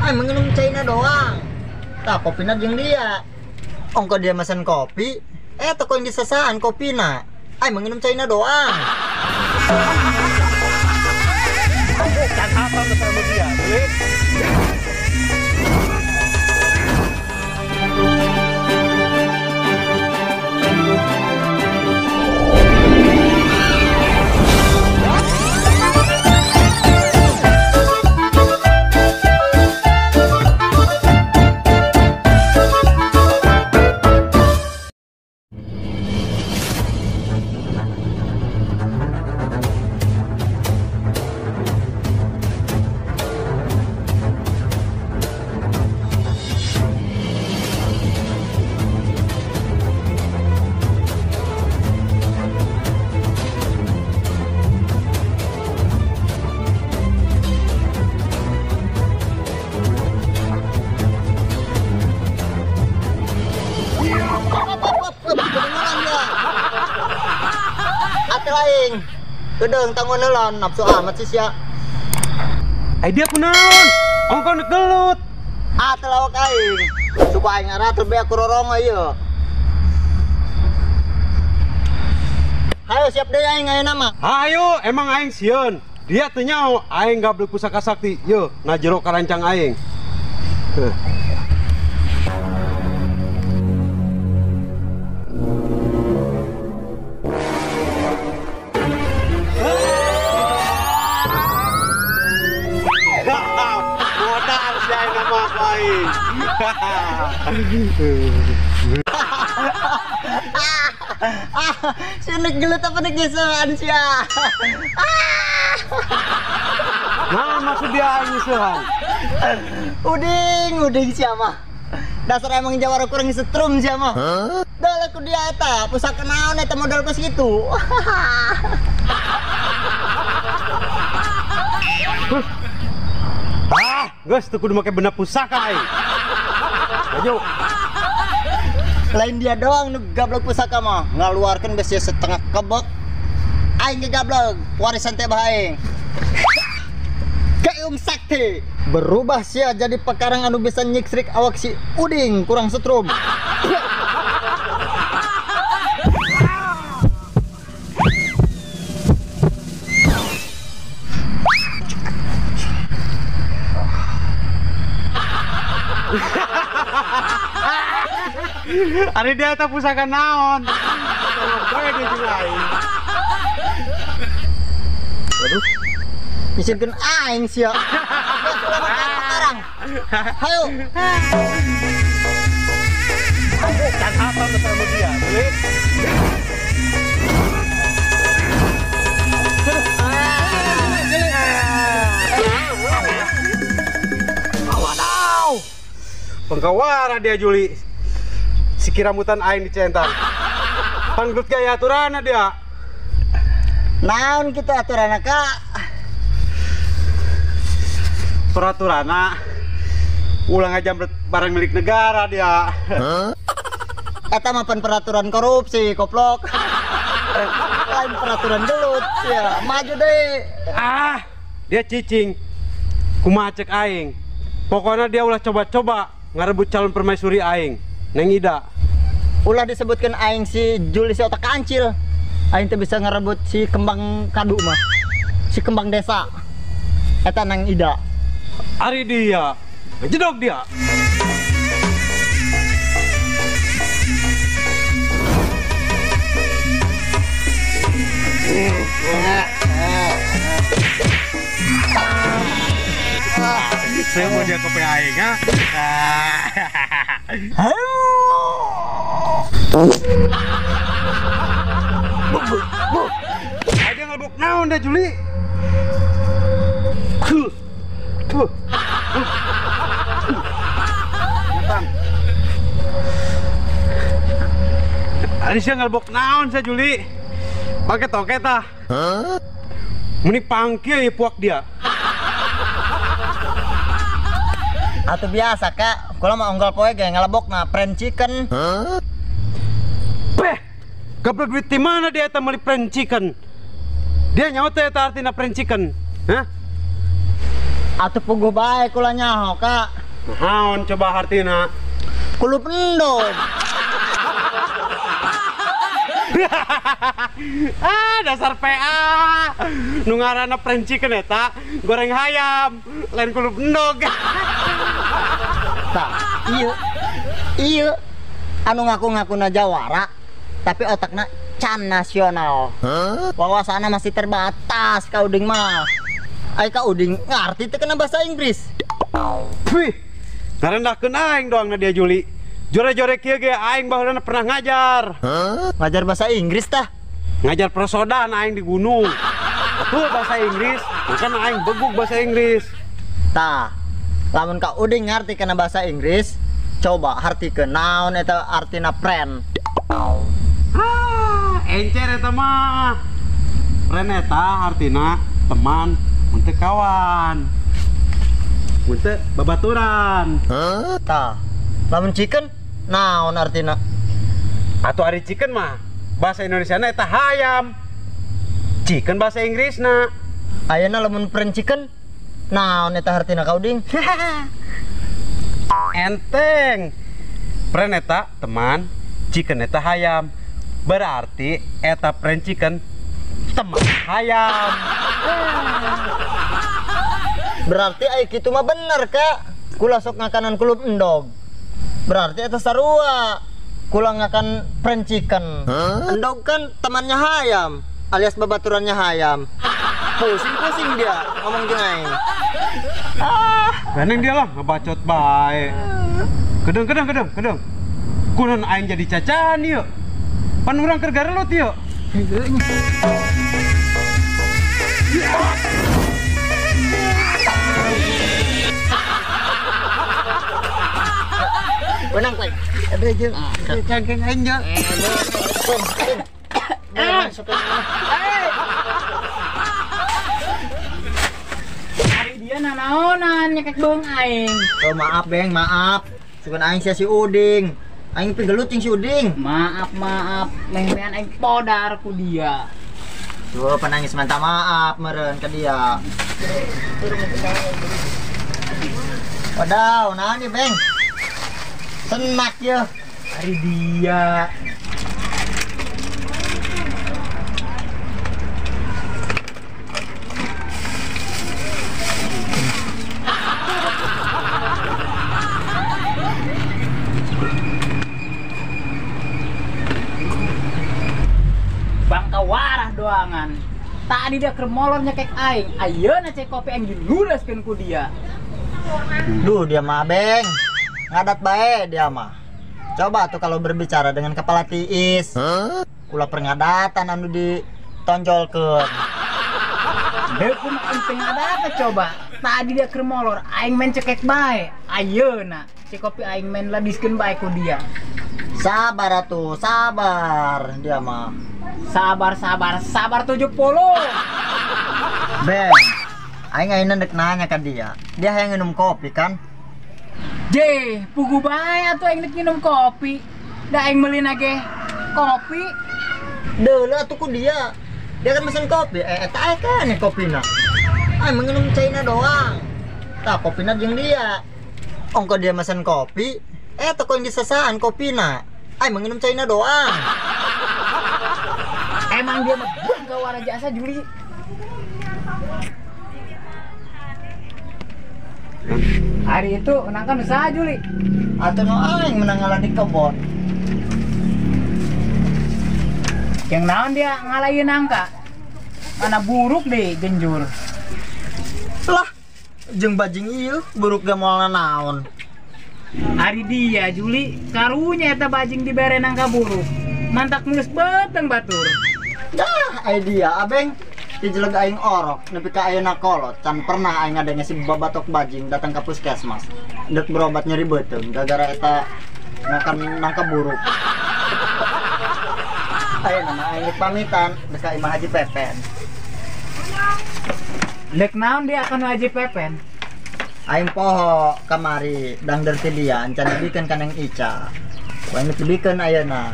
Ay, menginum China doang. Tak kopina jeung dia. Ongko dia mesen kopi, toko yang disesaan kopina. Ay, menginum China doang. Kan apa sama dia? Lain gedeng tangun heula nafsu amat sih sia. Ai dia kunaon? Ongko nu gelut. Ah teu lawak aing. Suku aing aratur beak kurorongo ieu. Hayo siap deui aing ayeuna mah. Hayo, emang aing sieun. Dia teu nyaho aing gablek pusaka sakti. Yeuh, na jero karancang aing. Heuh. Si nek gelut apa nek nyesehan sia? Nah, maksud dia nyesehan. Uding sia mah. Dasar emang jawara kurang setrum sia mah. Dah ku dia eta pusaka naon eta modal kos kitu. Ah, geus teu kudu make benda pusaka aing. Maju. Lain dia doang nu gablek pusaka mah, ngaluarkeun geus setengah kebek. Aing ge gablek, warisan teh bah aing. Gayung sakti berubah sia jadi pekarang anu bisa nyiksrik awak si Uding kurang setrum. Ari dia eta pusaka naon? Tolong dia jeung aing. Waduh. Nyisinkeun aing sia. Geus ulah makan. Hayo. Kan apa sama dia? Beli. Wadaw. Pengkawara dia Juli. Si kiramutan aing dicentang. Panggelut gaya aturanna dia. Naon kitu aturanna, Kak? Peraturanna ulang aja barang milik negara dia. Eta mah pan peraturan korupsi, koplok. Lain peraturan gelut ya. Maju deh. Ah, dia cicing. Kumaha cek aing. Pokoknya dia ulah coba-coba ngarebut calon permaisuri aing. Neng Ida. Ulah disebutkan aing si Juli si otak kancil. Aing teh bisa ngerebut si kembang kadu mah. Si kembang desa. Eta Neng Ida. Ari dia. Ngejedog dia. Saya mau dia kopi aing, ha? Ada ngelebok naon dah Juli. Ari sia ngelebok naon sia Juli. Pake toket tah. Meni pangkil ya puak dia. Atau biasa kak, kalau mau unggal poe ge ngelebok na friend chicken. Beh, Gablek duit di mana dia eta meuli friend chicken? Dia nyaho teh eta artina friend chicken. Hah? Atuh puguh bae kula nyaho, Kak. Naon coba artina? Kulup endog. Ah, dasar PA. Nu ngaranna friend chicken eta goreng hayam, lain kulup endog. Tah, ieu. Ieu anu ngaku-ngakuna jawara, tapi otakna can nasional. Huh? Wawasanna masih terbatas Ka Uding mah. Ai Ka Uding ngarti teu kana bahasa Inggris. Wih, ngarendahkeun aing doang na dia Juli. Jore-jore kieu ge aing baheulana pernah ngajar. Huh? Ngajar bahasa Inggris tah? Ngajar persodan aing di gunung. Atuh bahasa Inggris, kan aing beguk bahasa Inggris. Tah, lamun Ka Uding ngarti kana bahasa Inggris, coba hartikeun naon eta artina friend. Ah, encer eta mah. Friend eta artina teman, mun teu kawan. Mun teu babaturan. Huh? Tah, lamun chicken naon artina? Atuh ari chicken mah bahasa Indonesiana eta hayam. Chicken bahasa Inggrisna. Ayeuna lamun friend chicken naon eta artina Ka Uding? Enteng. Friend eta teman, chicken eta hayam. Berarti eta friend chicken teman hayam. Berarti ai kitu mah bener, Kak. Kula sok ngakanan kulup endog. Berarti eta sarua. Kula ngakan friend chicken. Huh? Endog kan temannya hayam, alias babaturannya hayam. Pusing-pusing dia ngomong jeung aing. Ah, gandeng dia lah ngebacot bae. Kedeng kedeng kedeng kedeng. Kunaon aing jadi cacahan ieu. Pan urang keur garelut ieu. Benang kowe. Ada jeung cangkeng aing jeung. Ari dia nanaonan nyekek beung aing. Oh maaf Beng, maaf. Sugan aing sia si Uding. Aing pigelut jeung si Uding. Maaf, maaf. Lengbean aing podar ku dia. Tuh penangis minta maaf meureun ka dia. Wadaw, naon ieu Beng? Senak ya. Ari dia. Bangka warah doangan. Tadi dia keur molor nyekek aing. Ayeuna cek kopi aing diluraskeun ku dia. Duh, dia mah Beng. Ngadat bae dia mah. Coba tuh kalau berbicara dengan kepala tiis. Huh? Ulah pengadatan anu ditonjolkeun. Deuk kumaha aing teu ngadat coba. Tadi dia keur molor aing main cekek bae. Ayeuna cek kopi aing main ladiskeun bae ku dia. Sabar atuh, sabar dia mah. Sabar, sabar, sabar 70. Beng, aing ayeuna dek nanya ka dia. Dia hayang minum kopi kan? Jeh, pugu bae atuh aing dek minum kopi. Da aing meulina ge kopi. Deuleu atuh ku dia. Dia kan mesen kopi, eta aya kan kopina. Aing minum caina doang. Tah kopina jeung dia. Ongko dia mesen kopi, toko yang disesaan kopina. Aing minum caina doang. Emang dia mah bangga warna jasa Juli. Hari itu menangkan usaha Juli. Atau no aing menang ngalah di kebon. Yang naon dia ngalahin nangka. Mana buruk deh genjur. Lah, jeung bajing ieu buruk ge moal naon. Hari dia Juli karunya eta bajing dibere nangka buruk. Mantak mulus beteng batur. Dah, ai dia abeng dijeleg aing orok nepi ka ayeuna kolot can pernah aing ngadenge si babatok bajing datang ka puskesmas ndek berobat nyeri beuteung gara-gara eta makan nangka buruk. Ayeuna mah aing pamitan dek ka Imah Haji Pepen. Dek naon dia akan Haji Pepen? Aing poho kamari dangder ti dia encan dibikeun ka Neng Ica. Ku aing dibikeun ayeuna.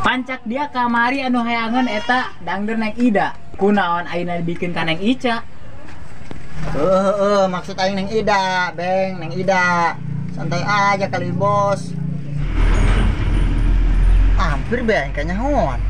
Pancak dia kamari anu hayangan eta dangder Neng Ida. Kunaon ayeuna dibikin ka Neng Ica? Heeh, maksud aing Neng Ida, Beng, Neng Ida. Santai aja kali, Bos. Hampir Beng kayaknya hon.